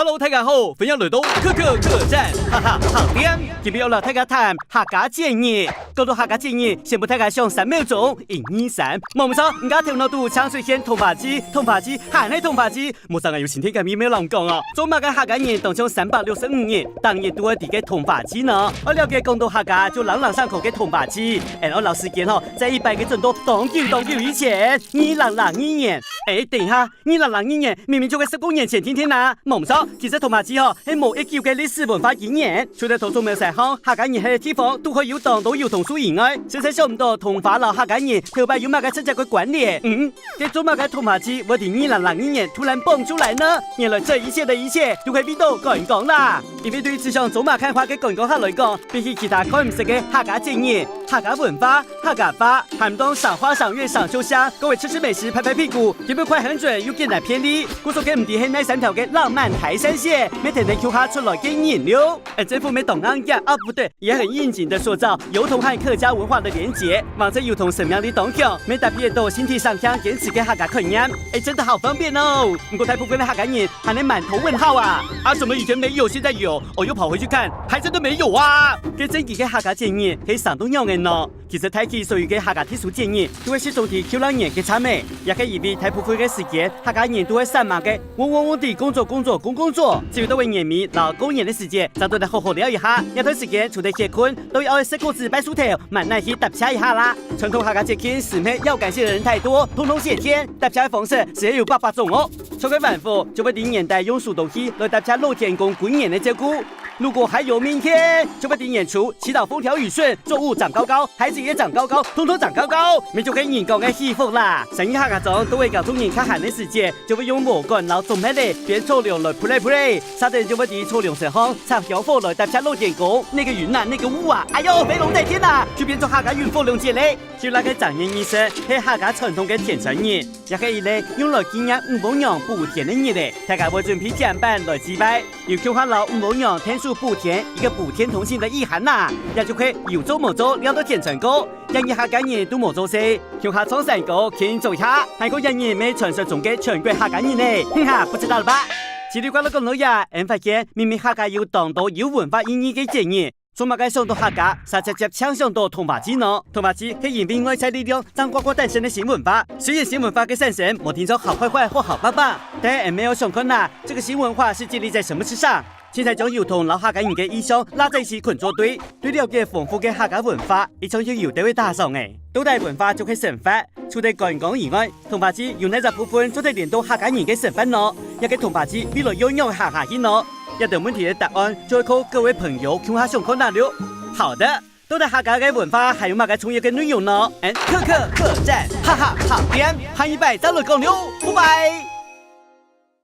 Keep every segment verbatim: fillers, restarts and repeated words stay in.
Hello，大家好，歡迎來到克克客棧，哈哈，好店。今日愛摎大家談客家節日。講到客家節日，先分大家想三秒鐘，一、二、三。無毋著，你个頭腦肚淨出現桐花季，桐花季，還係桐花季，無啥人有新鮮感，也無人講哦。做麼个客家人當像三百六十五日，逐日都會在該桐花季呢？愛了解講到客家，就朗朗上口个桐花季。俺愛摎時間吼，再一擺个轉到當久當久以前，二零零二年。誒，等一下， 二零零二年明明就係十過年前定定啊，無毋著，其實桐花季吼係無幾久个歷史文化經驗。除了桃竹苗山項客家人歇个地方都會有當多油桐樹以外，實在想毋著桐花摎客家人頭擺有麼个直接个關聯。嗯，該做麼个桐花季會在二零零二年突然蹦出來呢？原來這一切的一切都係為著觀光啦！因為對於只想走馬看花个觀光客來講，比起其他看毋識个客家節日、客家文化、 客家話，還當賞花賞月賞秋香，各位吃吃美食拍拍屁股，根本快很準又簡單便利。故所該毋知係哪三條个浪漫台三線，乜天天共下出來个人流。哎，政府乜當硬頸啊，不對，也很應景的塑造油桐和客家文化的連結，望在油桐生命力當強，乜特別到身體上強堅持个客家概念。哎，真的好方便哦！毋過大部分的客家人還係滿頭問號啊！啊，怎麼以前沒有，現在有？我又跑回去看，還真的沒有啊！該正經个客家節日係生到仰仔呢？ 其實大體所有个客家特殊節日，都會集中在舊曆年个前尾，也係因為大部分个時間，客家人都會煞猛个，嗡嗡嗡地工作工作工工作，只有到尾年尾摎過年个時間，正做得好好尞一下。這段時間除忒歇睏，都愛食果子拜樹頭，滿哪去踏車一下啦。傳統客家節慶係毋係要感謝的人太多，通通謝天，踏車个方式係有百百種哦。像該萬福就會在元旦用手動器來踏車老天公過年个照顧。 如果還有明天，就會在年初祈禱風調雨順，作物長高高，孩子也長高高，通通長高高，乜就係人講个喜福啦。生意客家庄都會搞眾人較閒个時節，就會用禾稈摎種麥仔，編草糧來鋪來鋪來，續等就會在草糧身項插香火來答謝老天公。那個雲啊，那個霧啊，哎喲，飛龍在天啊，就變做客家雲火龍節咧。就那個正月二十，係客家傳統个田穿日，也係一個用來紀念五穀娘補田个日仔，大家會準備甜粄來祭拜。 又共下摎五穀娘𢯭手補田，一個補天同慶个意涵啦，也就係有做無做，尞到田穿過。這日客家人都無做事，共下唱山歌，慶祝一下，還過這日乜傳說中个全國客家日呢，哼哈，不知道了吧？奇哩呱啦講到這，俺發現明明客家有當多有文化意義个節日，做麼个想到客家，煞直接淨想到桐花祭呢？桐花祭係因為外在力量正呱呱誕生个新文化，雖然新文化个產生無定著好壞壞或好棒棒，但俺乜愛想看啊， 這個新文化是建立在什麼之上？現在將油桐摎客家人个意象拉在一起捆做堆，對了解豐富个客家文化，一定又有兜仔打爽欸。到底文化就係生活，除了觀光以外，桐花祭有哪隻部分做得連到客家人个生活呢？這個桐花祭未來愛仰行下去呢？這兜問題个答案就愛靠各位朋友共下想看啊了。好的，到底客家个文化還有麼个重要个內容呢？嗯，克克客棧，哈哈，好店，下一擺再來講了，拜拜。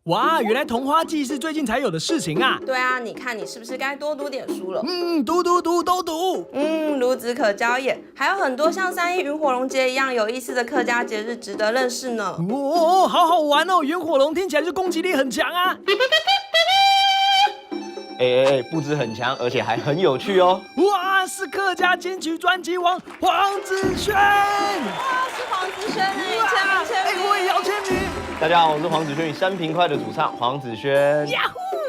哇，原來桐花祭是最近才有的事情啊！对啊，你看你是不是该多读点书了？嗯，读读读都读。嗯，孺子可教也，还有很多像三一云火龙节一样有意思的客家节日值得认识呢。哦，好好玩哦！云火龙听起来就攻击力很强啊！哎哎哎，不止很强，而且还很有趣哦。哇，是客家金曲专辑王黄子轩！哇，是黄子轩哎，签名签名！哎，我也要签名。大家好，我是黄子轩与三平快的主唱黄子轩。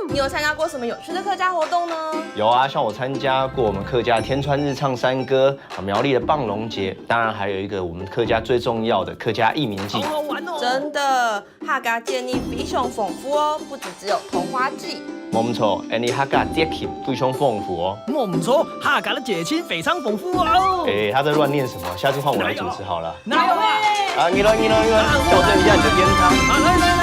你有参加过什么有趣的客家活动呢？有啊，像我参加过我们客家天穿日唱山歌，啊苗栗的棒龙节，当然还有一个我们客家最重要的客家义民祭。好好玩哦！真的，客家节日非常丰富哦，不只只有桐花祭。没错，哎，你客家节庆非常丰富哦。没错，客家的节庆非常丰富哦。哎，他在乱念什么？下次换我来主持好了。哪有啊？啊，你来，你来，你来，校正一下你的编汤。啊，来来。